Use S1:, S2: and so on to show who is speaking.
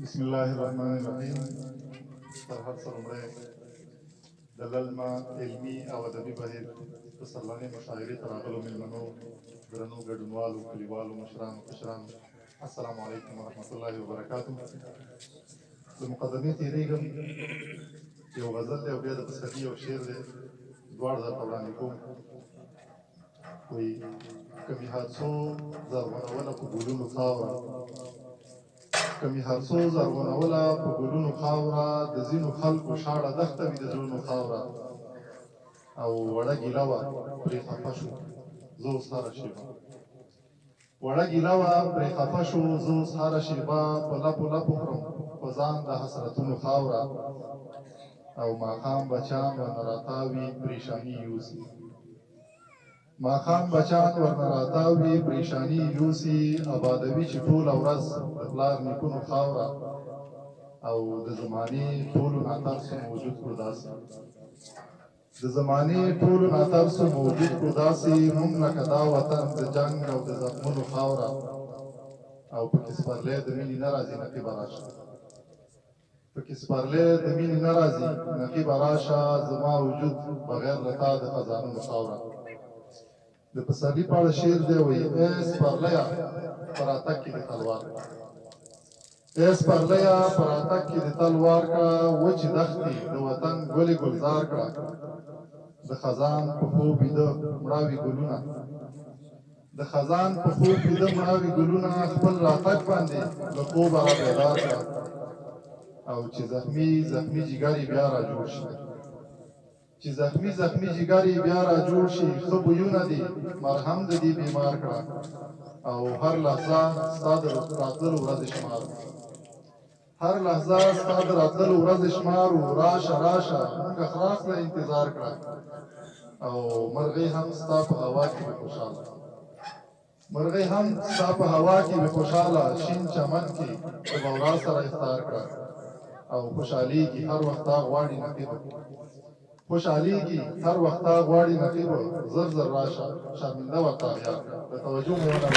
S1: بسم الله الرحمن الرحیم. تر هر څه لومړی د للمه علمي او ادبي بهیر پسرلنۍ مشاعرې ته راغلو مېلمنو، درنو ګډونوالو، کلیوالو، مشرانو، کشرانو، السلام علیکم ورحمت الله وبرکاته. د مقدمې تېرېږم، یو غزل دی او بیا د پسرلي یو شعر دی، دواړه درته وړاندې کوم. وایي که مې هر څو زرغونوله په ګلونو خاوره، که مې هر څو زرغونوله په ګلونو خاوره، د ځینو خلکو شاړه دښته وي د زړونو خاوره. او وړه ګیله وه پرې خفه شو زه اوس هره شېبه، وړه ګیله وه پرې خفه شو زه اوس هره شېبه، په لپو لپو خورم په ځان د حسرتونو خاوره. او ماښام بچان ورنه راتاوي پریشاني یوسي، ماښام بچان ورنه راتاوي پریشاني یوسي، ابادوي چې ټوله ورځ د پلار نیکونو خاوره. او د زمانې ټولو ناترسو موجود کړو داسې، د زمانې ټولو ناترسو موجود کړو داسې مونږ لکه دا وطن د جنګ او د زخمونو خاوره. او پکې سپرلی د مینې نه راځي نقیبه راشه، پکې سپرلی د مینې نه راځي نقیبه راشه، زما وجود بغیر له تا د خزانونو خاوره. د پسرلي په اړه شعر دی، وایي ای سپرلیه په راتګ کې د تلوار کړه، ای سپرلیه په راتګ کې د تلوار کړه، وچې دښتې د وطن ګلې ګلزار کړه، د خزان په خوب ویده مړاوي ګلونه، د خزان په خوب ویده مړاوي ګلونه، خپل راتګ باندې له خوبه را بیدار کړه. او چې زخمي زخمي جګر یې بیا را جوړ شي، چې زخمي زخمي جګر یې بیا را جوړ شي، ښه بویونه دي مرهم د دې بیمار کړه. او هر لحظه ستا د راتللو ورځې شمارو، هر لحظه ستا د راتللو ورځې شمارو، راشه راشه مونږ خلاص له انتظار کړه. او مرغۍ هم ستا په هوا کې وي خوشحاله، مرغۍ هم ستا په هوا کې وي خوشحاله، شین چمن کې د بورا سره افطار کړه. او خوشحالېږي هر وخت تا غواړي نقیبه، خوشحالېږي هر وخت تا غواړي نقیبه، زر زر راشه شرمنده ورته اغیار کړه. د توجه مو ونه.